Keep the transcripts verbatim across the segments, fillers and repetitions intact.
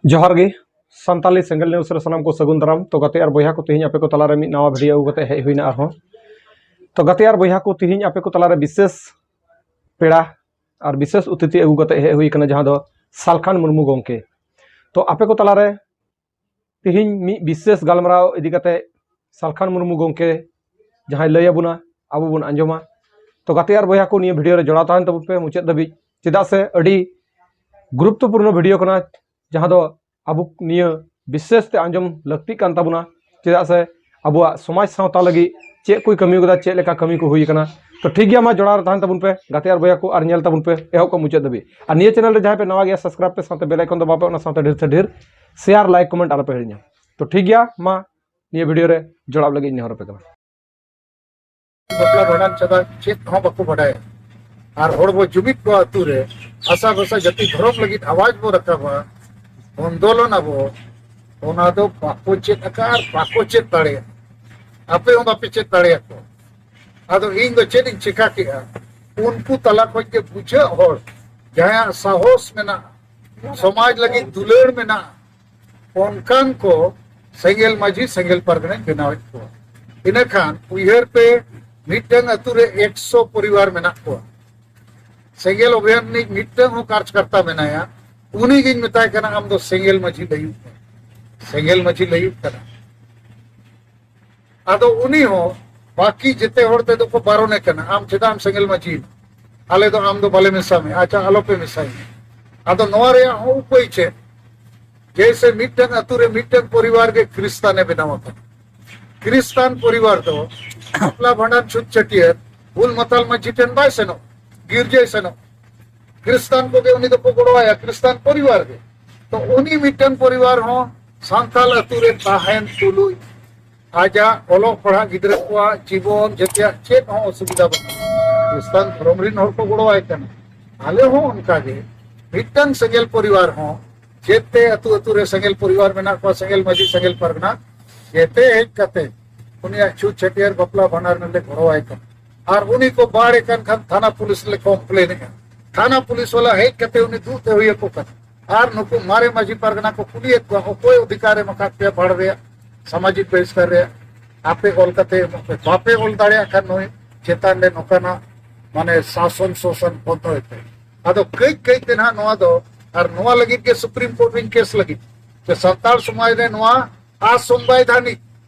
ᱡᱚᱦᱟᱨ ᱜᱮ, ᱥᱟᱱᱛᱟᱞᱤ ᱥᱮᱸᱜᱮᱞ ᱱᱤᱭᱩᱡᱽ ᱨᱮ ᱥᱟᱱᱟᱢ ᱠᱚ ᱥᱟᱹᱜᱩᱱ ᱫᱟᱨᱟᱢ᱾ ᱛᱚ ᱜᱟᱛᱮ ᱟᱨ ᱵᱚᱭᱦᱟ ᱠᱚ, ᱛᱮᱦᱮᱧ ᱟᱯᱮ ᱠᱚ ᱛᱟᱞᱟᱨᱮ ᱢᱤᱫ ᱱᱟᱣᱟ ᱵᱷᱤᱰᱤᱭᱳ ᱟᱹᱜᱩ ᱠᱟᱛᱮ ᱦᱮᱡ ᱦᱩᱭᱱᱟ ᱟᱨᱦᱚᱸ᱾ ᱛᱚ ᱜᱟᱛᱮ ᱟᱨ ᱵᱚᱭᱦᱟ ᱠᱚ, ᱛᱮᱦᱮᱧ ᱟᱯᱮ ᱠᱚ ᱛᱟᱞᱟᱨᱮ ᱵᱤᱥᱮᱥ ᱯᱮᱲᱟ ᱟᱨ ᱵᱤᱥᱮᱥ ᱚᱛᱤᱛᱷᱤ ᱟᱹᱜᱩ ᱠᱟᱛᱮ ᱦᱮᱡ ᱦᱩᱭ ᱠᱟᱱᱟ, ᱡᱟᱦᱟᱸ ᱫᱚ ᱥᱟᱞᱠᱷᱟᱱ ᱢᱩᱨᱢᱩ ᱜᱚᱢᱠᱮ᱾ ᱛᱚ ᱟᱯᱮ ᱠᱚ ᱛᱟᱞᱟᱨᱮ ᱛᱮᱦᱮᱧ ᱢᱤᱫ ᱵᱤᱥᱮᱥ ᱜᱟᱞᱢᱟᱨᱟᱣ ᱤᱫᱤ ᱠᱟᱛᱮ ᱥᱟᱞᱠᱷᱟᱱ ᱢᱩᱨᱢᱩ ᱜᱚᱢᱠᱮ ᱡᱟᱦᱟᱸᱭ ᱞᱟᱹᱭ ᱟᱵᱚᱱᱟ, ᱟᱵᱚ ᱵᱚᱱ ᱟᱸᱡᱚᱢᱟ᱾ ᱛᱚ ᱜᱟᱛᱮ ᱟᱨ ᱵᱚᱭᱦᱟ ᱠᱚ, ᱱᱤᱭᱟᱹ ᱵᱷᱤᱰᱤᱭᱳ ᱨᱮ ᱡᱚᱲᱟᱣ ᱛᱟᱦᱮᱱ ᱛᱟᱵᱚᱱ ᱯᱮ ᱢᱩᱪᱟᱹᱫ ᱫᱷᱟᱹᱵᱤᱡ, ᱪᱮᱫᱟᱜ ᱥᱮ ᱟᱹᱰᱤ ᱜᱩᱨᱩᱛᱛᱚᱯᱩᱨᱱᱚ ᱵᱷᱤᱰᱤᱭᱳ ᱠᱟᱱᱟ, ᱡᱟᱦᱟᱸ ᱫᱚ ᱟᱵᱚ ᱱᱤᱭᱟᱹ ᱵᱤᱥᱮᱥ ᱛᱮ ᱟᱸᱡᱚᱢ ᱞᱟᱹᱠᱛᱤᱜ ᱠᱟᱱ ᱛᱟᱵᱚᱱᱟ᱾ ᱪᱮᱫᱟᱜ ᱥᱮ ᱟᱵᱚᱣᱟᱜ ᱥᱚᱢᱟᱡᱽ ᱥᱟᱶᱛᱟ ᱞᱟᱹᱜᱤᱫ ᱪᱮᱫ ᱠᱚᱭ ᱠᱟᱹᱢᱤ ᱠᱟᱫᱟ, ᱪᱮᱫ ᱞᱮᱠᱟ ᱠᱟᱹᱢᱤ ᱠᱚ ᱦᱩᱭ ᱠᱟᱱᱟ᱾ ᱛᱚ ᱴᱷᱤᱠ ᱜᱮᱭᱟ, ᱢᱟ ᱡᱚᱲᱟᱣ ᱨᱮ ᱛᱟᱦᱮᱱ ᱛᱟᱵᱚᱱ ᱯᱮ ᱜᱟᱛᱮ ᱟᱨ ᱵᱚᱭᱦᱟ ᱠᱚ, ᱟᱨ ᱧᱮᱞ ᱛᱟᱵᱚᱱ ᱯᱮ ᱮᱦᱚᱵ ᱠᱷᱚᱱ ᱢᱩᱪᱟᱹᱫ ᱫᱷᱟᱹᱵᱤᱡ᱾ ᱟᱨ ᱱᱤᱭᱟᱹ ᱪᱮᱱᱮᱞ ᱨᱮ ᱡᱟᱦᱟᱸᱭ ᱯᱮ ᱱᱟᱣᱟ ᱜᱮᱭᱟ, ᱥᱟᱵᱥᱠᱨᱟᱭᱤᱵ ᱯᱮ, ᱥᱟᱶᱛᱮ ᱵᱮᱞ ᱟᱭᱠᱚᱱ ᱫᱚ ᱵᱟᱯᱮ, ᱚᱱᱟ ᱥᱟᱶᱛᱮ ᱰᱷᱮᱨ ᱥᱮ ᱰᱷᱮᱨ ᱥᱮᱭᱟᱨ, ᱞᱟᱭᱤᱠ, ᱠᱚᱢᱮᱱᱴ ᱟᱞᱚ ᱯᱮ ᱦᱤᱲᱤᱧᱟ᱾ ᱛᱚ ᱴᱷᱤᱠ ᱜᱮᱭᱟ, ᱢᱟ ᱱᱤᱭᱟᱹ ᱵᱷᱤᱰᱤᱭᱳ ᱨᱮ ᱡᱚᱲᱟᱣ ᱞᱟᱹᱜᱤᱫ ᱤᱧ ᱱᱮᱦᱚᱨ ᱟᱯᱮ ᱠᱟᱱᱟ᱾ ᱵᱟᱯᱞᱟ ᱵᱷᱟᱸᱰᱟᱱ ᱪᱷᱟᱰᱟ ᱪᱮᱫ ᱦᱚᱸ ᱵᱟᱠᱚ ᱵᱟᱰᱟᱭᱟ᱾ ᱟᱨ ᱦᱚᱲ ᱵᱚ ᱡᱩᱢᱤᱫ ᱠᱚᱣᱟ ᱟᱹᱛᱩ ᱨᱮ, ᱵᱷᱟᱥᱟ ᱵᱷᱟᱥᱟ ᱡᱟᱹᱛᱤ ᱫᱷᱚᱨᱚᱢ ᱞᱟᱹᱜᱤᱫ ᱟᱣᱟᱡ ᱵᱚ ᱨᱟᱠᱟᱵᱟ, ᱟᱱᱫᱳᱞᱚᱱ ᱟᱵᱚ, ᱚᱱᱟ ᱫᱚ ᱵᱟᱠᱚ ᱪᱮᱫ ᱟᱠᱟᱫ ᱟᱨ ᱵᱟᱠᱚ ᱪᱮᱫ ᱫᱟᱲᱮᱭᱟᱜᱼᱟ᱾ ᱟᱯᱮ ᱦᱚᱸ ᱵᱟᱯᱮ ᱪᱮᱫ ᱫᱟᱲᱮᱭᱟᱠᱚᱣᱟ᱾ ᱟᱫᱚ ᱤᱧ ᱫᱚ ᱪᱮᱫ ᱤᱧ ᱪᱮᱠᱟ ᱠᱮᱜᱼᱟ? ᱩᱱᱠᱩ ᱛᱟᱞᱟ ᱠᱷᱚᱱ ᱜᱮ ᱵᱩᱡᱷᱟᱹᱜ ᱦᱚᱲ, ᱡᱟᱦᱟᱸᱭᱟᱜ ᱥᱟᱦᱚᱥ ᱢᱮᱱᱟᱜᱼᱟ, ᱥᱚᱢᱟᱡᱽ ᱞᱟᱹᱜᱤᱫ ᱫᱩᱞᱟᱹᱲ ᱢᱮᱱᱟᱜᱼᱟ, ᱚᱱᱠᱟᱱ ᱠᱚ ᱥᱮᱸᱜᱮᱞ ᱢᱟᱹᱡᱷᱤ, ᱥᱮᱸᱜᱮᱞ ᱯᱟᱨᱜᱟᱱᱟᱧ ᱵᱮᱱᱟᱣᱮᱫ ᱠᱚᱣᱟ᱾ ᱤᱱᱟᱹᱠᱷᱟᱱ ᱩᱭᱦᱟᱹᱨ ᱯᱮ, ᱢᱤᱫᱴᱟᱝ ᱟᱹᱛᱩ ᱨᱮ ᱮᱠᱥᱚ ᱯᱚᱨᱤᱵᱟᱨ ᱢᱮᱱᱟᱜ ᱠᱚᱣᱟ᱾ ᱥᱮᱸᱜᱮᱞ ᱚᱵᱷᱤᱭᱟᱱ ᱨᱤᱱᱤᱡ ᱢᱤᱫᱴᱟᱝ ᱦᱚᱸ ᱠᱟᱨᱡᱽᱠᱟᱨᱛᱟ ᱢᱮᱱᱟᱭᱟ, ᱩᱱᱤ ᱜᱤᱧ ᱢᱮᱛᱟᱭ ᱠᱟᱱᱟ, "ᱟᱢ ᱫᱚ ᱥᱮᱸᱜᱮᱞ ᱢᱟᱹᱡᱷᱤ ᱞᱟᱹᱭᱩᱜ ᱢᱮ, ᱥᱮᱸᱜᱮᱞ ᱢᱟᱹᱡᱷᱤ ᱞᱟᱹᱭᱩᱜ ᱠᱟᱱᱟ᱾" ᱟᱫᱚ ᱩᱱᱤ ᱦᱚᱸ ᱵᱟᱹᱠᱤ ᱡᱮᱛᱮ ᱦᱚᱲ ᱛᱮᱫᱚ ᱠᱚ ᱵᱟᱨᱚᱱᱮ ᱠᱟᱱᱟ, "ᱟᱢ ᱪᱮᱫᱟᱜ ᱮᱢ ᱥᱮᱸᱜᱮᱞ ᱢᱟᱹᱡᱷᱤᱭᱮᱱᱟ? ᱟᱞᱮ ᱫᱚ ᱟᱢ ᱫᱚ ᱵᱟᱞᱮ ᱢᱮᱥᱟ ᱢᱮᱭᱟ, ᱟᱪᱪᱷᱟ ᱟᱞᱚᱯᱮ ᱢᱮᱥᱟᱭᱮᱭᱟ᱾" ᱟᱫᱚ ᱱᱚᱣᱟ ᱨᱮᱭᱟᱜ ᱦᱚᱸ ᱩᱯᱟᱹᱭ ᱪᱮᱫ? ᱡᱮᱭᱥᱮ ᱢᱤᱫᱴᱟᱝ ᱟᱹᱛᱩ ᱨᱮ ᱢᱤᱫᱴᱟᱝ ᱯᱚᱨᱤᱵᱟᱨ ᱜᱮ ᱠᱷᱨᱤᱥᱛᱟᱱᱮ ᱵᱮᱱᱟᱣ ᱟᱠᱟᱱᱟ, ᱠᱷᱨᱤᱥᱛᱟᱱ ᱯᱚᱨᱤᱵᱟᱨ ᱫᱚ ᱵᱟᱯᱞᱟ, ᱵᱷᱟᱸᱰᱟᱱ, ᱪᱷᱩᱛ ᱪᱷᱟᱹᱴᱭᱟᱹᱨ ᱵᱩᱞ ᱢᱟᱛᱟᱞ ᱢᱟᱹᱡᱷᱤ ᱴᱷᱮᱱ ᱵᱟᱭ ᱥᱮᱱᱚᱜ, ᱜᱤᱨᱡᱟᱹᱭ ᱥᱮᱱᱚᱜ, ᱠᱷᱨᱤᱥᱛᱟᱱ ᱠᱚᱜᱮ ᱩᱱᱤ ᱫᱚᱠᱚ ᱜᱚᱲᱚᱣᱟᱭᱟ, ᱠᱷᱨᱤᱥᱛᱟᱱ ᱯᱚᱨᱤᱵᱟᱨ ᱜᱮ᱾ ᱛᱚ ᱩᱱᱤ ᱢᱤᱫᱴᱟᱝ ᱯᱚᱨᱤᱵᱟᱨ ᱦᱚᱸ ᱥᱟᱱᱛᱟᱲ ᱟᱹᱛᱩ ᱨᱮ ᱛᱟᱦᱮᱱ ᱛᱩᱞᱩᱡ ᱟᱡᱟᱜ ᱚᱞᱚᱜ ᱯᱟᱲᱦᱟᱜ, ᱜᱤᱫᱽᱨᱟᱹ ᱠᱚᱣᱟᱜ ᱡᱤᱵᱚᱱ, ᱡᱮᱛᱮᱭᱟᱜ ᱪᱮᱫ ᱦᱚᱸ ᱚᱥᱩᱵᱤᱫᱷᱟ ᱵᱟᱹᱱᱩᱜᱼᱟ᱾ ᱠᱷᱨᱤᱥᱛᱟᱱ ᱫᱷᱚᱨᱚᱢ ᱨᱮᱱ ᱦᱚᱲ ᱠᱚ ᱜᱚᱲᱚᱣᱟᱭ ᱠᱟᱱᱟ᱾ ᱟᱞᱮ ᱦᱚᱸ ᱚᱱᱠᱟ ᱜᱮ ᱢᱤᱫᱴᱟᱝ ᱥᱮᱸᱜᱮᱞ ᱯᱚᱨᱤᱵᱟᱨ ᱦᱚᱸ, ᱡᱮᱛᱮ ᱟᱹᱛᱩ ᱟᱹᱛᱩ ᱨᱮ ᱥᱮᱸᱜᱮᱞ ᱯᱚᱨᱤᱵᱟᱨ ᱢᱮᱱᱟᱜ ᱠᱚᱣᱟ, ᱥᱮᱸᱜᱮᱞ ᱢᱟᱹᱡᱷᱤ, ᱥᱮᱸᱜᱮᱞ ᱯᱟᱨᱜᱟᱱᱟ, ᱡᱮᱛᱮ ᱦᱮᱡ ᱠᱟᱛᱮ ᱩᱱᱤᱭᱟᱜ ᱪᱷᱩᱛ ᱪᱷᱟᱹᱴᱭᱟᱹᱨ, ᱵᱟᱯᱞᱟ ᱵᱷᱟᱸᱰᱟᱱ ᱨᱮᱞᱮ ᱜᱚᱲᱚᱣᱟᱭ ᱠᱟᱱᱟ᱾ ᱟᱨ ᱩᱱᱤ ᱠᱚ ᱵᱟᱲ ᱮ ᱠᱟᱱ ᱠᱷᱟᱱ ᱛᱷᱟᱱᱟ ᱯᱩᱞᱤᱥ ᱞᱮ ᱠᱚᱢᱯᱞᱮᱱᱮᱜᱼᱟ᱾ ᱛᱷᱟᱱᱟ ᱯᱩᱞᱤᱥ ᱵᱟᱞᱟ ᱦᱮᱡ ᱠᱟᱛᱮ ᱩᱱᱤ ᱫᱩᱜ ᱛᱮ ᱦᱩᱭ ᱟᱠᱚ ᱠᱟᱱᱟ᱾ ᱟᱨ ᱱᱩᱠᱩ ᱢᱟᱨᱮ ᱢᱟᱹᱡᱷᱤ ᱯᱟᱨᱜᱟᱱᱟ ᱠᱚ ᱠᱩᱞᱤᱭᱮᱫ ᱠᱚᱣᱟ, ᱚᱠᱚᱭ ᱚᱫᱷᱤᱠᱟᱨ ᱮᱢ ᱟᱠᱟᱫ ᱯᱮᱭᱟ ᱵᱷᱟᱲ ᱨᱮᱭᱟᱜ, ᱥᱟᱢᱟᱡᱤᱠ ᱵᱚᱦᱤᱥᱠᱟᱨ ᱨᱮᱭᱟᱜ? ᱟᱯᱮ ᱚᱞ ᱠᱟᱛᱮ ᱮᱢᱚᱜ ᱯᱮ᱾ ᱵᱟᱯᱮ ᱚᱞ ᱫᱟᱲᱮᱭᱟᱜ ᱠᱷᱟᱱ ᱱᱩᱭ ᱪᱮᱛᱟᱱ ᱨᱮ ᱱᱚᱝᱠᱟᱱᱟᱜ ᱢᱟᱱᱮ ᱥᱟᱥᱚᱱ ᱥᱳᱥᱚᱱ ᱵᱚᱱᱫᱚᱭ ᱯᱮ᱾ ᱟᱫᱚ ᱠᱟᱹᱡ ᱠᱟᱹᱡ ᱛᱮ ᱱᱟᱦᱟᱜ ᱱᱚᱣᱟ ᱫᱚ, ᱟᱨ ᱱᱚᱣᱟ ᱞᱟᱹᱜᱤᱫ ᱜᱮ ᱥᱩᱯᱨᱤᱢ ᱠᱳᱨᱴ ᱨᱤᱧ ᱠᱮᱥ ᱞᱟᱹᱜᱤᱫ, ᱡᱮ ᱥᱟᱱᱛᱟᱲ ᱥᱚᱢᱟᱡᱽ ᱨᱮ ᱱᱚᱣᱟ ᱟᱥᱚᱝᱵᱤᱫᱷᱟᱱᱤᱠ,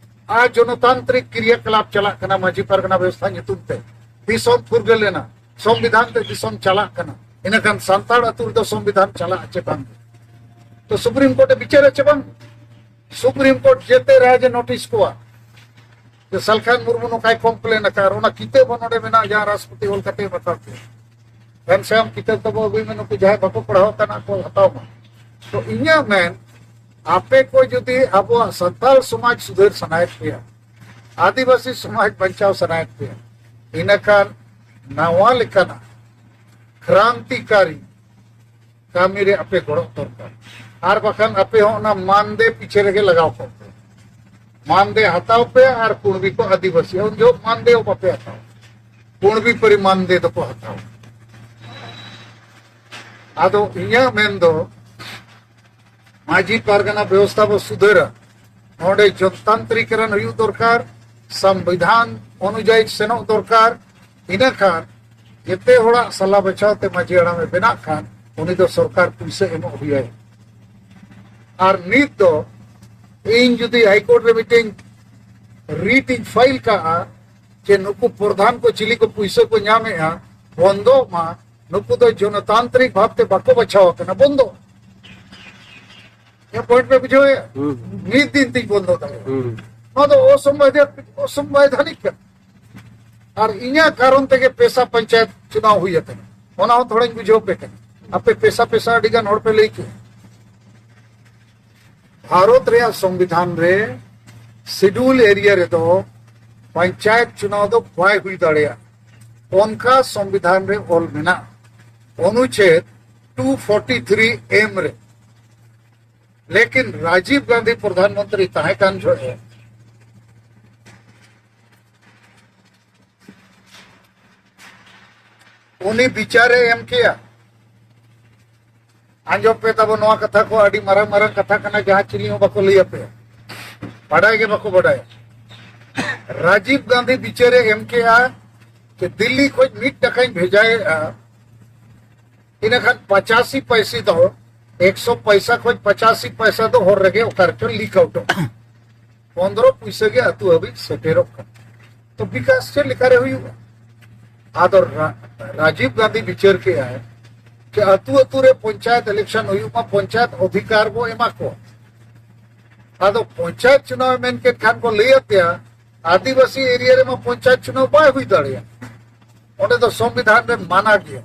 ᱟᱡᱚᱱᱚᱛᱟᱱᱛᱨᱤᱠ ᱠᱨᱤᱭᱟᱠᱟᱞᱟᱯ ᱪᱟᱞᱟᱜ ᱠᱟᱱᱟ ᱢᱟᱹᱡᱷᱤ ᱯᱟᱨᱜᱟᱱᱟ ᱵᱮᱵᱚᱥᱛᱷᱟ ᱧᱩᱛᱩᱢ ᱛᱮ᱾ ᱫᱤᱥᱚᱢ ᱯᱷᱩᱨᱜᱟᱹᱞ ᱮᱱᱟ, ᱥᱚᱝᱵᱤᱫᱷᱟᱱ ᱛᱮ ᱫᱤᱥᱚᱢ ᱪᱟᱞᱟᱜ ᱠᱟᱱᱟ, ᱤᱱᱟᱹᱠᱷᱟᱱ ᱥᱟᱱᱛᱟᱲ ᱟᱹᱛᱩ ᱨᱮᱫᱚ ᱥᱚᱝᱵᱤᱫᱷᱟᱱ ᱪᱟᱞᱟᱜᱼᱟ ᱪᱮ ᱵᱟᱝ? ᱛᱚ ᱥᱩᱯᱨᱤᱢ ᱠᱳᱨᱴ ᱮ ᱵᱤᱪᱟᱹᱨᱟ ᱪᱮ ᱵᱟᱝ? ᱥᱩᱯᱨᱤᱢ ᱠᱳᱨᱴ ᱡᱮᱛᱮ ᱨᱟᱡᱽ ᱮ ᱱᱳᱴᱤᱥ ᱠᱚᱣᱟ ᱡᱮ ᱥᱟᱞᱠᱷᱟᱱ ᱢᱩᱨᱢᱩ ᱱᱚᱝᱠᱟᱭ ᱠᱚᱢᱯᱞᱮᱱ ᱟᱠᱟᱫ, ᱟᱨ ᱚᱱᱟ ᱠᱤᱛᱟᱹᱵ ᱦᱚᱸ ᱱᱚᱰᱮ ᱢᱮᱱᱟᱜᱼᱟ, ᱡᱟᱦᱟᱸ ᱨᱟᱥᱴᱨᱚᱯᱚᱛᱤ ᱚᱞ ᱠᱟᱛᱮ ᱮᱢ ᱟᱠᱟᱫ ᱯᱮᱭᱟ᱾ ᱜᱷᱟᱱᱥᱭᱟᱢ ᱠᱤᱛᱟᱹᱵ ᱛᱟᱵᱚ ᱟᱹᱜᱩᱭ ᱢᱮ, ᱱᱩᱠᱩ ᱡᱟᱦᱟᱸᱭ ᱵᱟᱠᱚ ᱯᱟᱲᱦᱟᱣ ᱟᱠᱟᱱᱟ ᱠᱚ ᱦᱟᱛᱟᱣ ᱢᱟ᱾ ᱛᱚ ᱤᱧᱟᱹᱜ ᱢᱮᱱ, ᱟᱯᱮ ᱠᱚ ᱡᱩᱫᱤ ᱟᱵᱚᱣᱟᱜ ᱥᱟᱱᱛᱟᱲ ᱥᱚᱢᱟᱡᱽ ᱥᱩᱫᱷᱟᱹᱨ ᱥᱟᱱᱟᱭᱮᱫ ᱯᱮᱭᱟ, ᱟᱹᱫᱤᱵᱟᱹᱥᱤ ᱥᱚᱢᱟᱡᱽ ᱵᱟᱧᱪᱟᱣ ᱥᱟᱱᱟᱭᱮᱫ ᱯᱮᱭᱟ, ᱤᱱᱟᱹᱠᱷᱟᱱ ᱱᱟᱣᱟ ᱞᱮᱠᱟᱱᱟᱜ ᱠᱨᱟᱱᱛᱤᱠᱟᱨᱤ ᱠᱟᱹᱢᱤ ᱨᱮ ᱟᱯᱮ ᱜᱚᱲᱚ ᱫᱚᱨᱠᱟᱨ᱾ ᱟᱨ ᱵᱟᱠᱷᱟᱱ ᱟᱯᱮ ᱦᱚᱸ ᱚᱱᱟ ᱢᱟᱱᱫᱮ ᱯᱤᱪᱷᱮ ᱨᱮᱜᱮ ᱞᱟᱜᱟᱣ ᱠᱚᱜ ᱯᱮ᱾ ᱢᱟᱱᱫᱮ ᱦᱟᱛᱟᱣ ᱯᱮ ᱟᱨ ᱠᱩᱬᱵᱤ ᱠᱚ ᱟᱹᱫᱤᱵᱟᱹᱥᱤ, ᱩᱱ ᱡᱚᱦᱚᱜ ᱢᱟᱱᱫᱮ ᱦᱚᱸ ᱵᱟᱯᱮ ᱦᱟᱛᱟᱣᱟ, ᱠᱩᱬᱵᱤ ᱯᱟᱹᱨᱤ ᱢᱟᱱᱫᱮ ᱫᱚᱠᱚ ᱦᱟᱛᱟᱣᱟ᱾ ᱟᱫᱚ ᱤᱧᱟᱹᱜ ᱢᱮᱱ ᱫᱚ, ᱢᱟᱹᱡᱷᱤ ᱯᱟᱨᱜᱟᱱᱟ ᱵᱮᱵᱚᱥᱛᱷᱟ ᱵᱚ ᱥᱩᱫᱷᱟᱹᱨᱟ, ᱱᱚᱰᱮ ᱡᱚᱱᱛᱟᱱᱛᱨᱤᱠᱨᱚᱱ ᱦᱩᱭᱩᱜ ᱫᱚᱨᱠᱟᱨ, ᱥᱚᱝᱵᱤᱫᱷᱟᱱ ᱚᱱᱩᱡᱟᱭᱤ ᱥᱮᱱᱚᱜ ᱫᱚᱨᱠᱟᱨ᱾ ᱤᱱᱟᱹᱠᱷᱟᱱ ᱡᱮᱛᱮ ᱦᱚᱲᱟᱜ ᱥᱟᱞᱟ ᱵᱟᱪᱷᱟᱣ ᱛᱮ ᱢᱟᱹᱡᱷᱤ ᱦᱟᱲᱟᱢᱮ ᱵᱮᱱᱟᱜ ᱠᱷᱟᱱ, ᱩᱱᱤ ᱫᱚ ᱥᱚᱨᱠᱟᱨ ᱯᱩᱭᱥᱟᱹ ᱮᱢᱚᱜ ᱦᱩᱭᱟᱭᱟ᱾ ᱟᱨ ᱱᱤᱛ ᱫᱚ ᱤᱧ ᱡᱩᱫᱤ ᱦᱟᱭᱠᱳᱨᱴ ᱨᱮ ᱢᱤᱫᱴᱮᱱ ᱨᱤᱴ ᱤᱧ ᱯᱷᱟᱭᱤᱞ ᱠᱟᱜᱼᱟ ᱡᱮ ᱱᱩᱠᱩ ᱯᱨᱚᱫᱷᱟᱱ ᱠᱚ ᱪᱤᱞᱤ ᱠᱚ ᱯᱩᱭᱥᱟᱹ ᱠᱚ ᱧᱟᱢᱮᱜᱼᱟ, ᱵᱚᱱᱫᱚᱜ ᱢᱟ, ᱱᱩᱠᱩ ᱫᱚ ᱡᱚᱱᱚᱛᱟᱱᱛᱨᱤᱠ ᱵᱷᱟᱵᱽ ᱛᱮ ᱵᱟᱠᱚ ᱵᱟᱪᱷᱟᱣ ᱟᱠᱟᱱᱟ, ᱵᱚᱱᱫᱚ᱾ ᱤᱧᱟᱹᱜ ᱯᱚᱭᱮᱱᱴ ᱯᱮ ᱵᱩᱡᱷᱟᱹᱣᱮᱫᱼᱟ? ᱦᱩᱸ᱾ ᱢᱤᱫ ᱫᱤᱱ ᱛᱤᱧ ᱵᱚᱱᱫᱚ ᱫᱟᱲᱮᱭᱟᱜᱼᱟ᱾ ᱦᱩᱸ᱾ ᱱᱚᱣᱟ ᱫᱚ ᱚᱥᱚᱝᱵᱤᱫᱷᱟᱱ, ᱚᱥᱚᱝᱵᱤᱫᱷᱟᱱᱤᱠ ᱠᱟᱱᱟ᱾ ᱟᱨ ᱤᱧᱟᱹᱜ ᱠᱟᱨᱚᱱ ᱛᱮᱜᱮ ᱯᱮᱥᱟ ᱯᱚᱧᱪᱟᱭᱮᱛ ᱪᱩᱱᱟᱣ ᱦᱩᱭ ᱟᱠᱟᱱᱟ, ᱚᱱᱟ ᱦᱚᱸ ᱛᱷᱚᱲᱟᱧ ᱵᱩᱡᱷᱟᱹᱣ ᱯᱮ ᱠᱟᱱᱟ᱾ ᱟᱯᱮ ᱯᱮᱥᱟ ᱯᱮᱥᱟ ᱟᱹᱰᱤ ᱜᱟᱱ ᱦᱚᱲ ᱯᱮ ᱞᱟᱹᱭ ᱠᱮᱜᱼᱟ᱾ ᱵᱷᱟᱨᱚᱛ ᱨᱮᱭᱟᱜ ᱥᱚᱝᱵᱤᱫᱷᱟᱱ ᱨᱮ ᱥᱤᱰᱩᱞ ᱮᱨᱤᱭᱟ ᱨᱮᱫᱚ ᱯᱚᱧᱪᱟᱭᱮᱛ ᱪᱩᱱᱟᱣ ᱫᱚ ᱵᱟᱭ ᱦᱩᱭ ᱫᱟᱲᱮᱭᱟᱜᱼᱟ, ᱚᱱᱠᱟ ᱥᱚᱝᱵᱤᱫᱷᱟᱱ ᱨᱮ ᱚᱞ ᱢᱮᱱᱟᱜᱼᱟ, ᱚᱱᱩᱪᱷᱮᱫ ᱴᱩ ᱯᱷᱳᱨᱴᱤ ᱛᱷᱨᱤ ᱮᱢ ᱨᱮ᱾ ᱞᱮᱠᱤᱱ ᱨᱟᱡᱤᱵ ᱜᱟᱱᱫᱷᱤ ᱯᱨᱚᱫᱷᱟᱱ ᱢᱚᱱᱛᱨᱤ ᱛᱟᱦᱮᱸ ᱠᱟᱱ ᱡᱚᱦᱚᱜ ᱮ ᱩᱱᱤ ᱵᱤᱪᱟᱨᱮ ᱮᱢ ᱠᱮᱭᱟ᱾ ᱟᱸᱡᱚᱢ ᱯᱮ ᱛᱟᱵᱚ, ᱱᱚᱣᱟ ᱠᱟᱛᱷᱟ ᱠᱚ ᱟᱹᱰᱤ ᱢᱟᱨᱟᱝ ᱢᱟᱨᱟᱝ ᱠᱟᱛᱷᱟ ᱠᱟᱱᱟ, ᱡᱟᱦᱟᱸ ᱪᱤᱞᱤ ᱦᱚᱸ ᱵᱟᱠᱚ ᱞᱟᱹᱭ ᱟᱯᱮᱭᱟ, ᱵᱟᱰᱟᱭ ᱜᱮ ᱵᱟᱠᱚ ᱵᱟᱰᱟᱭᱟ᱾ ᱨᱟᱡᱤᱵ ᱜᱟᱱᱫᱷᱤ ᱵᱤᱪᱟᱹᱨᱮ ᱮᱢ ᱠᱮᱜᱼᱟ ᱡᱮ ᱫᱤᱞᱞᱤ ᱠᱷᱚᱱ ᱢᱤᱫ ᱴᱟᱠᱟᱧ ᱵᱷᱮᱡᱟᱭᱮᱫᱼᱟ, ᱤᱱᱟᱹᱠᱷᱟᱱ ᱯᱚᱸᱪᱟᱥᱤ ᱯᱚᱭᱥᱟ ᱫᱚ, ᱮᱠᱥᱚ ᱯᱚᱭᱥᱟ ᱠᱷᱚᱱ ᱯᱚᱸᱪᱟᱥᱤ ᱯᱚᱭᱥᱟ ᱫᱚ ᱦᱚᱨ ᱨᱮᱜᱮ ᱚᱠᱟ ᱨᱮᱪᱚ ᱞᱤᱠ ᱟᱣᱩᱴᱚᱜ, ᱯᱚᱱᱫᱽᱨᱚ ᱯᱩᱭᱥᱟᱹ ᱜᱮ ᱟᱹᱛᱩ ᱦᱟᱹᱵᱤᱡ ᱥᱮᱴᱮᱨᱚᱜ ᱠᱟᱱᱟ᱾ ᱛᱚ ᱵᱤᱠᱟᱥ ᱪᱮᱫ ᱞᱮᱠᱟᱨᱮ ᱦᱩᱭᱩᱜᱼᱟ? ᱟᱫᱚ ᱨᱟ-, ᱨᱟᱡᱤᱵ ᱜᱟᱱᱫᱷᱤ ᱵᱤᱪᱟᱹᱨ ᱠᱮᱜᱼᱟᱭ ᱡᱮ ᱟᱹᱛᱩ ᱟᱹᱛᱩ ᱨᱮ ᱯᱚᱧᱪᱟᱭᱮᱛ ᱤᱞᱮᱠᱥᱚᱱ ᱦᱩᱭᱩᱜ ᱢᱟ, ᱯᱚᱧᱪᱟᱭᱮᱛ ᱚᱫᱷᱤᱠᱟᱨ ᱵᱚ ᱮᱢᱟ ᱠᱚᱣᱟ᱾ ᱟᱫᱚ ᱯᱚᱧᱪᱟᱭᱮᱛ ᱪᱩᱱᱟᱣ ᱮ ᱢᱮᱱ ᱠᱮᱫ ᱠᱷᱟᱱ ᱠᱚ ᱞᱟᱹᱭ ᱟᱫᱮᱭᱟ, ᱟᱹᱫᱤᱵᱟᱹᱥᱤ ᱮᱨᱤᱭᱟ ᱨᱮᱢᱟ ᱯᱚᱧᱪᱟᱭᱮᱛ ᱪᱩᱱᱟᱣ ᱵᱟᱭ ᱦᱩᱭ ᱫᱟᱲᱮᱭᱟᱜᱼᱟ, ᱚᱸᱰᱮ ᱫᱚ ᱥᱚᱝᱵᱤᱫᱷᱟᱱ ᱨᱮ ᱢᱟᱱᱟ ᱜᱮᱭᱟ᱾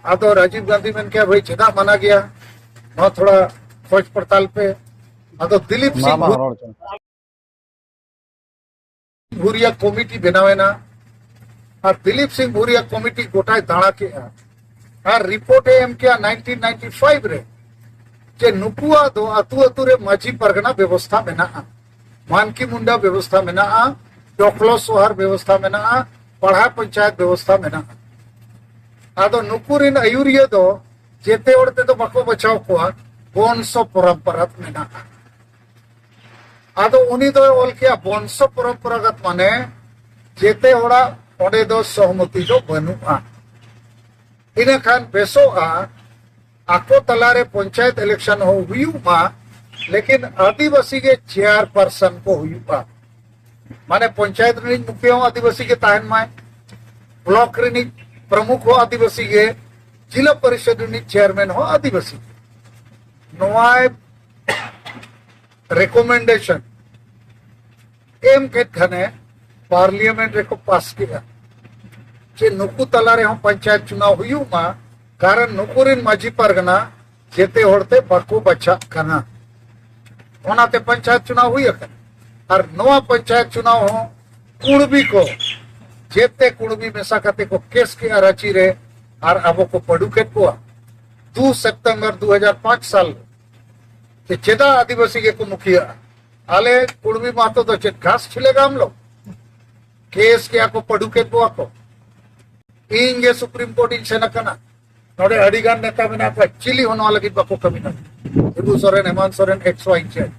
ᱟᱫᱚ ᱨᱟᱡᱤᱵ ᱜᱟᱱᱫᱷᱤ ᱢᱮᱱ ᱠᱮᱜᱼᱟ, ᱵᱷᱟᱹᱭ, ᱪᱮᱫᱟᱜ ᱢᱟᱱᱟ ᱜᱮᱭᱟ? ᱱᱚᱣᱟ ᱛᱷᱚᱲᱟ ᱠᱷᱚᱡᱽ ᱯᱚᱲᱛᱟᱞ ᱯᱮ᱾ ᱟᱫᱚ ᱫᱤᱞᱤᱯ ᱢᱟ, ᱥᱤᱝ ᱢᱟ, ᱵᱷᱩ-, ᱨᱚᱲ ᱪᱚᱝ᱾ ᱵᱷᱩᱨᱤᱭᱟ ᱠᱚᱢᱤᱴᱤ ᱵᱮᱱᱟᱣ ᱮᱱᱟ᱾ ᱟᱨ ᱫᱤᱞᱤᱯ ᱥᱤᱝ ᱵᱷᱩᱨᱤᱭᱟ ᱠᱚᱢᱤᱴᱤ ᱜᱚᱴᱟᱭ ᱫᱟᱬᱟ ᱠᱮᱜᱼᱟ᱾ ᱟᱨ ᱨᱤᱯᱳᱨᱴ ᱮ ᱮᱢ ᱠᱮᱜᱼᱟ nineteen ninety five ᱨᱮ, ᱡᱮ ᱱᱩᱠᱩᱣᱟᱜ ᱫᱚ ᱟᱹᱛᱩ ᱟᱹᱛᱩ ᱨᱮ ᱢᱟᱹᱡᱷᱤ ᱯᱟᱨᱜᱟᱱᱟ ᱵᱮᱵᱚᱥᱛᱷᱟ ᱢᱮᱱᱟᱜᱼᱟ, ᱢᱟᱱᱠᱤ ᱢᱩᱱᱰᱟ ᱵᱮᱵᱚᱥᱛᱷᱟ ᱢᱮᱱᱟᱜᱼᱟ, ᱰᱚᱠᱞᱚ ᱥᱚᱦᱟᱨ ᱵᱮᱵᱚᱥᱛᱷᱟ ᱢᱮᱱᱟᱜᱼᱟ, ᱯᱟᱲᱦᱟ ᱯᱚᱧᱪᱟᱭᱮᱛ ᱵᱮᱵᱚᱥᱛᱷᱟ ᱢᱮᱱᱟᱜᱼᱟ᱾ ᱟᱫᱚ ᱱᱩᱠᱩ ᱨᱮᱱ ᱟᱹᱭᱩᱨᱤᱭᱟᱹ ᱫᱚ ᱡᱮᱛᱮ ᱦᱚᱲ ᱛᱮᱫᱚ ᱵᱟᱠᱚ ᱵᱟᱪᱷᱟᱣ ᱠᱚᱣᱟ, ᱵᱚᱝᱥᱚ ᱯᱚᱨᱚᱢᱯᱚᱨᱟ ᱢᱮᱱᱟᱜᱼᱟ᱾ ᱟᱫᱚ ᱩᱱᱤ ᱫᱚᱭ ᱚᱞ ᱠᱮᱜᱼᱟ ᱵᱚᱝᱥᱚ ᱯᱚᱨᱚᱢᱯᱚᱨᱟᱜᱚᱛ, ᱢᱟᱱᱮ ᱡᱮᱛᱮ ᱦᱚᱲᱟᱜ ᱚᱸᱰᱮ ᱫᱚ ᱥᱚᱦᱢᱚᱛᱤ ᱫᱚ ᱵᱟᱹᱱᱩᱜᱼᱟ᱾ ᱤᱱᱟᱹᱠᱷᱟᱱ ᱵᱮᱥᱚᱜᱼᱟ, ᱟᱠᱚ ᱛᱟᱞᱟᱨᱮ ᱯᱚᱧᱪᱟᱭᱮᱛ ᱤᱞᱮᱠᱥᱚᱱ ᱦᱚᱸ ᱦᱩᱭᱩᱜ ᱢᱟ, ᱞᱮᱠᱤᱱ ᱟᱹᱫᱤᱵᱟᱹᱥᱤ ᱜᱮ ᱪᱮᱭᱟᱨᱯᱟᱨᱥᱚᱱ ᱠᱚ ᱦᱩᱭᱩᱜᱼᱟ᱾ ᱢᱟᱱᱮ ᱯᱚᱧᱪᱟᱭᱮᱛ ᱨᱤᱱᱤᱡ ᱢᱩᱠᱷᱤᱭᱟᱹ ᱦᱚᱸ ᱟᱹᱫᱤᱵᱟᱹᱥᱤ ᱜᱮ ᱛᱟᱦᱮᱱ ᱢᱟᱭ, ᱵᱞᱚᱠ ᱨᱤᱱᱤᱡ ᱯᱨᱚᱢᱩᱠᱷ ᱦᱚᱸ ᱟᱹᱫᱤᱵᱟᱹᱥᱤ ᱜᱮ, ᱡᱤᱞᱟ ᱯᱚᱨᱤᱥᱚᱫ ᱨᱤᱱᱤᱡ ᱪᱮᱭᱟᱨᱢᱮᱱ ᱦᱚᱸ ᱟᱹᱫᱤᱵᱟᱹᱥᱤ ᱜᱮ᱾ ᱱᱚᱣᱟ ᱨᱮᱠᱚᱢᱮᱱᱰᱮᱥᱚᱱ ᱮᱢ ᱠᱮᱫ ᱠᱷᱟᱱᱮ ᱯᱟᱨᱞᱤᱭᱟᱢᱮᱱᱴ ᱨᱮᱠᱚ ᱯᱟᱥ ᱠᱮᱫᱟ ᱡᱮ ᱱᱩᱠᱩ ᱛᱟᱞᱟ ᱨᱮᱦᱚᱸ ᱯᱚᱧᱪᱟᱭᱮᱛ ᱪᱩᱱᱟᱣ ᱦᱩᱭᱩᱜ ᱢᱟ, ᱠᱟᱨᱚᱱ ᱱᱩᱠᱩ ᱨᱮᱱ ᱢᱟᱹᱡᱷᱤ ᱯᱟᱨᱜᱟᱱᱟ ᱡᱮᱛᱮ ᱦᱚᱲᱛᱮ ᱵᱟᱠᱚ ᱵᱟᱪᱷᱟᱜ ᱠᱟᱱᱟ, ᱚᱱᱟᱛᱮ ᱯᱚᱧᱪᱟᱭᱮᱛ ᱪᱩᱱᱟᱣ ᱦᱩᱭ ᱟᱠᱟᱱᱟ᱾ ᱟᱨ ᱱᱚᱣᱟ ᱯᱚᱧᱪᱟᱭᱮᱛ ᱪᱩᱱᱟᱣ ᱦᱚᱸ ᱠᱩᱲᱵᱤ ᱠᱚ ᱡᱮᱛᱮ ᱠᱩᱲᱵᱤ ᱢᱮᱥᱟ ᱠᱟᱛᱮ ᱠᱚ ᱠᱮᱥ ᱠᱮᱜᱼᱟ ᱨᱟᱸᱪᱤ ᱨᱮ, ᱟᱨ ᱟᱵᱚ ᱠᱚ ᱯᱟᱹᱰᱩ ᱠᱮᱫ ᱠᱚᱣᱟ ᱫᱩ ᱥᱮᱯᱴᱮᱢᱵᱚᱨ ᱫᱩ ᱦᱟᱡᱟᱨ ᱯᱟᱸᱪ ᱥᱟᱞ ᱨᱮ᱾ ᱡᱮ ᱪᱮᱫᱟᱜ ᱟᱹᱫᱤᱵᱟᱹᱥᱤ ᱜᱮᱠᱚ ᱢᱩᱠᱷᱤᱭᱟᱹᱜᱼᱟ? ᱟᱞᱮ ᱠᱩᱲᱢᱤ ᱢᱟᱦᱟᱛᱚ ᱫᱚ ᱪᱮᱫ ᱜᱷᱟᱥ ᱪᱷᱤᱞᱮ ᱜᱟᱢ ᱞᱚ? ᱠᱮᱥ ᱠᱮᱜᱼᱟ ᱠᱚ, ᱯᱟᱹᱰᱩ ᱠᱮᱫ ᱠᱚᱣᱟ ᱠᱚ᱾ ᱤᱧ ᱜᱮ ᱥᱩᱯᱨᱤᱢ ᱠᱳᱨᱴ ᱤᱧ ᱥᱮᱱ ᱟᱠᱟᱱᱟ᱾ ᱱᱚᱰᱮ ᱟᱹᱰᱤ ᱜᱟᱱ ᱱᱮᱛᱟ ᱢᱮᱱᱟᱜ ᱠᱚᱣᱟ, ᱪᱤᱞᱤ ᱦᱚᱸ ᱱᱚᱣᱟ ᱞᱟᱹᱜᱤᱫ ᱵᱟᱠᱚ ᱠᱟᱹᱢᱤ ᱠᱟᱱᱟ᱾ Hibu Soren, Hemant Soren, X Y Z.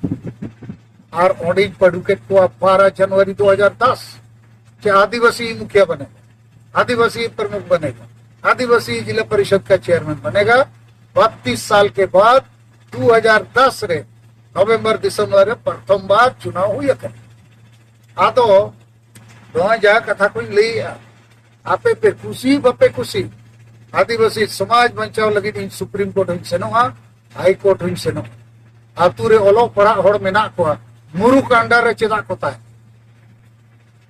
ᱟᱨ ᱚᱸᱰᱮᱧ ᱯᱟᱹᱰᱩ ᱠᱮᱫ ᱠᱚᱣᱟ ᱵᱟᱨᱚ ᱡᱟᱱᱩᱣᱟᱨᱤ ᱫᱩ ᱦᱟᱡᱟᱨ ᱫᱚᱥ, ᱪᱮ ᱟᱹᱫᱤᱵᱟᱹᱥᱤ ᱢᱩᱠᱷᱤᱭᱟᱹ ᱵᱟᱱᱮᱜᱟ, ᱟᱹᱫᱤᱵᱟᱹᱥᱤ ᱯᱨᱚᱢᱩᱠᱷ ᱵᱟᱱᱮᱜᱟ, ᱟᱹᱫᱤᱵᱟᱹᱥᱤ ᱡᱤᱞᱟ ᱯᱚᱨᱤᱥᱚᱫ ᱠᱟ ᱪᱮᱭᱟᱨᱢᱮᱱ ᱵᱟᱱᱮᱜᱟ᱾ ᱵᱟᱛᱤᱥ ᱥᱟᱞ ᱠᱮ ᱵᱟᱫ ᱫᱩ ᱦᱟᱡᱟᱨ ᱫᱚᱥ ᱨᱮ ᱱᱚᱵᱷᱮᱢᱵᱚᱨ ᱰᱤᱥᱮᱢᱵᱚᱨ ᱨᱮ ᱯᱨᱚᱛᱷᱚᱢ ᱵᱟᱨ ᱪᱩᱱᱟᱣ ᱦᱩᱭ ᱟᱠᱟᱱᱟ᱾ ᱟᱫᱚ ᱱᱚᱣᱟ ᱡᱟᱦᱟᱸ ᱠᱟᱛᱷᱟ ᱠᱚᱧ ᱞᱟᱹᱭᱮᱜᱼᱟ, ᱟᱯᱮ ᱯᱮ ᱠᱩᱥᱤ ᱵᱟᱯᱮ ᱠᱩᱥᱤ, ᱟᱹᱫᱤᱵᱟᱹᱥᱤ ᱥᱚᱢᱟᱡᱽ ᱵᱟᱧᱪᱟᱣ ᱞᱟᱹᱜᱤᱫ ᱤᱧ ᱥᱩᱯᱨᱤᱢ ᱠᱳᱨᱴ ᱦᱚᱧ ᱥᱮᱱᱚᱜᱼᱟ, ᱦᱟᱭ ᱠᱳᱨᱴ ᱦᱚᱧ ᱥᱮᱱᱚᱜᱼᱟ᱾ ᱟᱹᱛᱩ ᱨᱮ ᱚᱞᱚᱜ ᱯᱟᱲᱦᱟᱜ ᱦᱚᱲ ᱢᱮᱱᱟᱜ ᱠᱚᱣᱟ, ᱢᱩᱨᱩᱠ under ᱨᱮ ᱪᱮᱫᱟᱜ ᱠᱚ ᱛᱟᱦᱮᱱᱟ?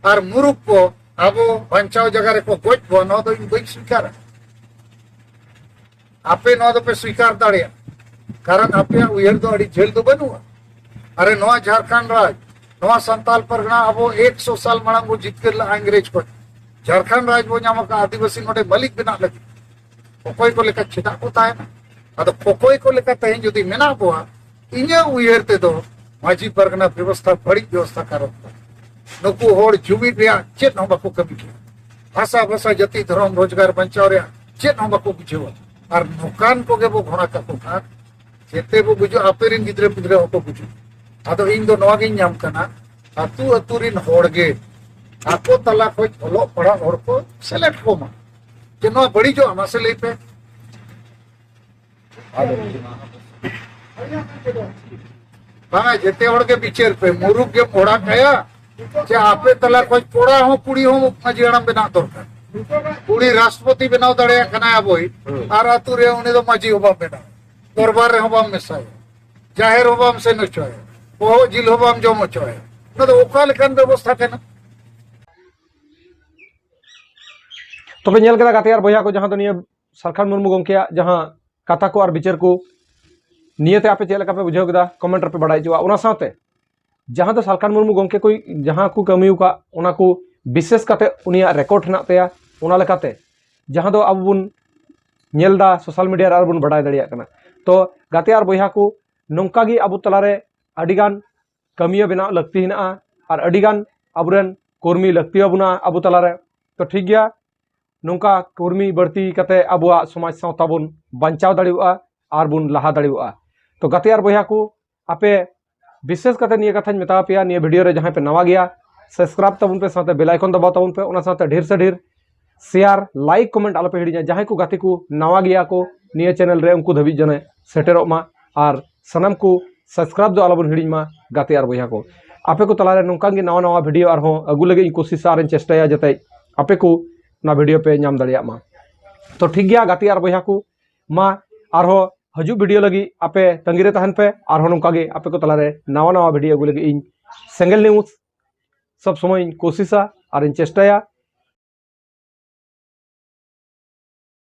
ᱟᱨ ᱢᱩᱨᱩᱠ ᱠᱚ ᱟᱵᱚ ᱵᱟᱧᱪᱟᱣ ᱡᱟᱭᱜᱟ ᱨᱮᱠᱚ ᱜᱚᱡ ᱠᱚᱣᱟ, ᱱᱚᱣᱟ ᱫᱚ ᱤᱧ ᱵᱟᱹᱧ ᱥᱣᱤᱠᱟᱨᱟ᱾ ᱟᱯᱮ ᱱᱚᱣᱟ ᱫᱚᱯᱮ ᱥᱣᱤᱠᱟᱨ ᱫᱟᱲᱮᱭᱟᱜᱼᱟ, ᱠᱟᱨᱚᱱ ᱟᱯᱮᱭᱟᱜ ᱩᱭᱦᱟᱹᱨ ᱫᱚ ᱟᱹᱰᱤ ᱡᱷᱟᱹᱞ ᱫᱚ ᱵᱟᱹᱱᱩᱜᱼᱟ᱾ ᱟᱨᱮ, ᱱᱚᱣᱟ ᱡᱷᱟᱲᱠᱷᱚᱸᱰ ᱨᱟᱡᱽ, ᱱᱚᱣᱟ ᱥᱟᱱᱛᱟᱞ ᱯᱟᱨᱜᱟᱱᱟ ᱟᱵᱚ ᱮᱠᱥᱚ ᱥᱟᱞ ᱢᱟᱲᱟᱝ ᱵᱚ ᱡᱤᱛᱠᱟᱹᱨ ᱞᱮᱫᱼᱟ ᱤᱝᱨᱮᱡᱽ ᱠᱷᱚᱱ᱾ ᱡᱷᱟᱲᱠᱷᱚᱸᱰ ᱨᱟᱡᱽ ᱵᱚ ᱧᱟᱢ ᱟᱠᱟᱫᱼᱟ ᱟᱹᱫᱤᱵᱟᱹᱥᱤ ᱱᱚᱰᱮ ᱢᱟᱹᱞᱤᱠ ᱵᱮᱱᱟᱜ ᱞᱟᱹᱜᱤᱫ᱾ ᱚᱠᱚᱭ ᱠᱚ ᱞᱮᱠᱟ ᱪᱮᱫᱟᱜ ᱠᱚ ᱛᱟᱦᱮᱱᱟ? ᱟᱫᱚ ᱚᱠᱚᱭ ᱠᱚ ᱞᱮᱠᱟ ᱛᱮᱦᱮᱧ ᱡᱩᱫᱤ ᱢᱮᱱᱟᱜ ᱵᱚᱣᱟ, ᱤᱧᱟᱹᱜ ᱩᱭᱦᱟᱹᱨ ᱛᱮᱫᱚ ᱢᱟᱹᱡᱷᱤ ᱯᱟᱨᱜᱟᱱᱟ ᱵᱮᱵᱚᱥᱛᱷᱟ ᱵᱟᱹᱲᱤᱡ ᱵᱮᱵᱚᱥᱛᱷᱟ ᱠᱟᱨᱚᱱ ᱛᱮ᱾ ᱱᱩᱠᱩ ᱦᱚᱲ ᱡᱩᱢᱤᱫ ᱨᱮᱭᱟᱜ ᱪᱮᱫ ᱦᱚᱸ ᱵᱟᱠᱚ ᱠᱟᱹᱢᱤ ᱠᱮᱫᱟ᱾ ᱵᱷᱟᱥᱟ, ᱵᱷᱟᱥᱟ, ᱡᱟᱹᱛᱤ, ᱫᱷᱚᱨᱚᱢ, ᱨᱳᱡᱽᱜᱟᱨ ᱵᱟᱧᱪᱟᱣ ᱨᱮᱭᱟᱜ ᱪᱮᱫ ᱦᱚᱸ ᱵᱟᱠᱚ ᱵᱩᱡᱷᱟᱹᱣᱟ᱾ ᱟᱨ ᱱᱚᱝᱠᱟᱱ ᱠᱚᱜᱮ ᱵᱚ ᱜᱷᱚᱲᱟ ᱠᱟᱠᱚ ᱠᱷᱟᱱ ᱡᱮᱛᱮ ᱵᱚ ᱜᱩᱡᱩᱜ, ᱟᱯᱮ ᱨᱮᱱ ᱜᱤᱫᱽᱨᱟᱹ ᱯᱤᱫᱽᱨᱟᱹ ᱦᱚᱸᱠᱚ ᱜᱩᱡᱩᱜ᱾ ᱟᱫᱚ ᱤᱧ ᱫᱚ ᱱᱚᱣᱟ ᱜᱤᱧ ᱧᱟᱢ ᱠᱟᱱᱟ, ᱟᱹᱛᱩ ᱟᱹᱛᱩ ᱨᱮᱱ ᱦᱚᱲ ᱜᱮ ᱟᱠᱚ ᱛᱟᱞᱟ ᱠᱷᱚᱱ ᱚᱞᱚᱜ ᱯᱟᱲᱦᱟᱜ ᱦᱚᱲ ᱠᱚ ᱥᱮᱞᱮᱫ ᱠᱚᱢᱟ᱾ ᱡᱮ ᱱᱚᱣᱟ ᱵᱟᱹᱲᱤᱡᱚᱜᱼᱟ, ᱢᱟᱥᱮ ᱞᱟᱹᱭ ᱯᱮ᱾ ᱵᱟᱝᱟ, ᱡᱮᱛᱮ ᱦᱚᱲ ᱜᱮ ᱵᱤᱪᱟᱹᱨ ᱯᱮ, ᱢᱩᱨᱩᱠ ᱜᱮᱢ ᱚᱲᱟᱜ ᱠᱟᱭᱟ, ᱪᱮ ᱟᱯᱮ ᱛᱟᱞᱟ ᱠᱷᱚᱱ ᱠᱚᱲᱟ ᱦᱚᱸ ᱠᱩᱲᱤ ᱦᱚᱸ ᱢᱟᱹᱡᱷᱤ ᱦᱟᱲᱟᱢ ᱵᱮᱱᱟᱣ ᱫᱚᱨᱠᱟᱨ᱾ ᱠᱩᱲᱤ ᱨᱟᱥᱴᱨᱚᱯᱚᱛᱤ ᱵᱮᱱᱟᱣ ᱫᱟᱲᱮᱭᱟᱜ ᱠᱟᱱᱟᱭ ᱟᱵᱚᱭᱤᱡ, ᱟᱨ ᱟᱹᱛᱩ ᱨᱮ ᱩᱱᱤ ᱫᱚ ᱢᱟᱹᱡᱷᱤ ᱦᱚᱸ ᱵᱟᱢ ᱵᱮᱱᱟᱣ, ᱫᱚᱨᱵᱟᱨ ᱨᱮᱦᱚᱸ ᱵᱟᱢ ᱢᱮᱥᱟᱭᱟ, ᱡᱟᱦᱮᱨ ᱦᱚᱸ ᱵᱟᱢ ᱥᱮᱱ ᱦᱚᱪᱚᱭᱟ, ᱵᱚᱦᱚᱜ ᱡᱤᱞ ᱦᱚᱸ ᱵᱟᱢ ᱡᱚᱢ ᱦᱚᱪᱚᱭᱟ᱾ ᱚᱱᱟ ᱫᱚ ᱚᱠᱟ ᱞᱮᱠᱟᱱ ᱵᱮᱵᱚᱥᱛᱷᱟ ᱠᱟᱱᱟ? ᱛᱚᱵᱮ ᱧᱮᱞ ᱠᱮᱫᱟ ᱜᱟᱛᱮ ᱟᱨ ᱵᱚᱭᱦᱟ ᱠᱚ, ᱡᱟᱦᱟᱸ ᱫᱚ ᱱᱤᱭᱟᱹ ᱥᱟᱞᱠᱷᱟᱱ ᱢᱩᱨᱢᱩ ᱜᱚᱢᱠᱮᱭᱟᱜ ᱡᱟᱦᱟᱸ ᱠᱟᱛᱷᱟ ᱠᱚ ᱟᱨ ᱵᱤᱪᱟᱹᱨ ᱠᱚ, ᱱᱤᱭᱟᱹᱛᱮ ᱟᱯᱮ ᱪᱮᱫ ᱞᱮᱠᱟ ᱯᱮ ᱵᱩᱡᱷᱟᱹᱣ ᱠᱮᱫᱟ, ᱠᱚᱢᱮᱱᱴ ᱨᱮᱯᱮ ᱵᱟᱲᱟᱭ ᱦᱚᱪᱚᱣᱟ᱾ ᱚᱱᱟ ᱥᱟᱶᱛᱮ ᱡᱟᱦᱟᱸ ᱫᱚ ᱥᱟᱞᱠᱷᱟᱱ ᱢᱩᱨᱢᱩ ᱜᱚᱢᱠᱮ ᱠᱚ ᱡᱟᱦᱟᱸ ᱠᱚ ᱠᱟᱹᱢᱤ ᱟᱠᱟᱫ, ᱚᱱᱟ ᱠᱚ ᱵᱤᱥᱮᱥ ᱠᱟᱛᱮ ᱩᱱᱤᱭᱟᱜ ᱨᱮᱠᱚᱨᱰ ᱦᱮᱱᱟᱜ ᱛᱟᱭᱟ, ᱚᱱᱟ ᱞᱮᱠᱟᱛᱮ ᱡᱟᱦᱟᱸ ᱫᱚ ᱟᱵᱚ ᱵᱚᱱ ᱧᱮᱞ ᱮᱫᱟ ᱥᱳᱥᱟᱞ ᱢᱤᱰᱤᱭᱟ ᱨᱮ, ᱟᱨ ᱵᱚᱱ ᱵᱟᱰᱟᱭ ᱫᱟᱲᱮᱭᱟᱜ ᱠᱟᱱᱟ᱾ ᱛᱚ ᱜᱟᱛᱮ ᱟᱨ ᱵᱚᱭᱦᱟ ᱠᱚ, ᱱᱚᱝᱠᱟ ᱜᱮ ᱟᱵᱚ ᱛᱟᱞᱟᱨᱮ ᱟᱹᱰᱤᱜᱟᱱ ᱠᱟᱹᱢᱤᱭᱟᱹ ᱵᱮᱱᱟᱣ ᱞᱟᱹᱠᱛᱤ ᱦᱮᱱᱟᱜᱼᱟ, ᱟᱨ ᱟᱹᱰᱤᱜᱟᱱ ᱟᱵᱚᱨᱮᱱ ᱠᱚᱨᱢᱤ ᱞᱟᱹᱠᱛᱤ ᱟᱵᱚᱱᱟ ᱟᱵᱚ ᱛᱟᱞᱟᱨᱮ᱾ ᱛᱚ ᱴᱷᱤᱠ ᱜᱮᱭᱟ, ᱱᱚᱝᱠᱟ ᱠᱚᱨᱢᱤ ᱵᱟᱹᱲᱛᱤ ᱠᱟᱛᱮ ᱟᱵᱚᱣᱟᱜ ᱥᱚᱢᱟᱡᱽ ᱥᱟᱶᱛᱟ ᱵᱚᱱ ᱵᱟᱧᱪᱟᱣ ᱫᱟᱲᱮᱭᱟᱜᱼᱟ ᱟᱨ ᱵᱚᱱ ᱞᱟᱦᱟ ᱫᱟᱲᱮᱭᱟᱜᱼᱟ᱾ ᱛᱚ ᱜᱟᱛᱮ ᱟᱨ ᱵᱚᱭᱦᱟ ᱠᱚ, ᱟᱯᱮ ᱵᱤᱥᱮᱥ ᱠᱟᱛᱮ ᱱᱤᱭᱟᱹ ᱠᱟᱛᱷᱟᱧ ᱢᱮᱛᱟ ᱯᱮᱭᱟ, ᱱᱤᱭᱟᱹ ᱵᱷᱤᱰᱤᱭᱳ ᱨᱮ ᱡᱟᱦᱟᱸᱭ ᱯᱮ ᱱᱟᱣᱟ ᱜᱮᱭᱟ, ᱥᱟᱵᱥᱠᱨᱟᱭᱤᱵ ᱛᱟᱵᱚᱱ ᱯᱮ, ᱥᱟᱶᱛᱮ ᱵᱮᱞ ᱟᱭᱠᱚᱱ ᱫᱟᱵᱟᱣ ᱛᱟᱵᱚᱱ ᱯᱮ, ᱚᱱᱟ ᱥᱟᱶᱛᱮ ᱰᱷᱮᱨ ᱥᱮ ᱰᱷᱮᱨ ᱥᱮᱭᱟᱨ, ᱞᱟᱭᱤᱠ, ᱠᱚᱢᱮᱱᱴ ᱟᱞᱚᱯᱮ ᱦᱤᱲᱤᱧᱟ᱾ ᱡᱟᱦᱟᱸᱭ ᱠᱚ ᱜᱟᱛᱮ ᱠᱚ ᱱᱟᱣᱟ ᱜᱮᱭᱟ ᱠᱚ ᱱᱤᱭᱟᱹ ᱪᱮᱱᱮᱞ ᱨᱮ, ᱩᱱᱠᱩ ᱫᱷᱟᱹᱵᱤᱡ ᱡᱮᱱᱚ ᱥᱮᱴᱮᱨᱚᱜ ᱢᱟ᱾ ᱟᱨ ᱥᱟᱱᱟᱢ ᱠᱚ ᱥᱟᱵᱥᱠᱨᱟᱭᱤᱵ ᱫᱚ ᱟᱞᱚᱵᱚᱱ ᱦᱤᱲᱤᱧ ᱢᱟ ᱜᱟᱛᱮ ᱟᱨ ᱵᱚᱭᱦᱟ ᱠᱚ᱾ ᱟᱯᱮ ᱠᱚ ᱛᱟᱞᱟᱨᱮ ᱱᱚᱝᱠᱟᱱ ᱜᱮ ᱱᱟᱣᱟ ᱱᱟᱣᱟ ᱵᱷᱤᱰᱤᱭᱳ ᱟᱨᱦᱚᱸ ᱟᱹᱜᱩ ᱞᱟᱹᱜᱤᱫ ᱤᱧ ᱠᱳᱥᱤᱥᱟ ᱟᱨᱤᱧ ᱪᱮᱥᱴᱟᱭᱟ, ᱡᱟᱛᱮ ᱟᱯᱮ ᱠᱚ ᱚᱱᱟ ᱵᱷᱤᱰᱤᱭᱳ ᱯᱮ ᱧᱟᱢ ᱫᱟᱲᱮᱭᱟᱜ ᱢᱟ᱾ ᱛᱚ ᱴᱷᱤᱠ ᱜᱮᱭᱟ ᱜᱟᱛᱮ ᱟᱨ ᱵᱚᱭᱦᱟ ᱠᱚ, ᱢᱟ ᱟᱨᱦᱚᱸ ᱦᱤᱡᱩᱜ ᱵᱷᱤᱰᱤᱭᱳ ᱞᱟᱹᱜᱤᱫ ᱟᱯᱮ ᱛᱟᱺᱜᱤ ᱨᱮ ᱛᱟᱦᱮᱱ ᱯᱮ᱾ ᱟᱨᱦᱚᱸ ᱱᱚᱝᱠᱟ ᱜᱮ ᱟᱯᱮ ᱠᱚ ᱛᱟᱞᱟᱨᱮ ᱱᱟᱣᱟ ᱱᱟᱣᱟ ᱵᱷᱤᱰᱤᱭᱳ ᱟᱹᱜᱩ ᱞᱟᱹᱜᱤᱫ ᱤᱧ ᱥᱮᱸᱜᱮᱞ ᱱᱤᱭᱩᱡᱽ ᱥᱚᱵ ᱥᱚᱢᱚᱭ ᱤᱧ ᱠᱳᱥᱤᱥᱟ ᱟᱨᱤᱧ ᱪᱮᱥᱴᱟᱭᱟ᱾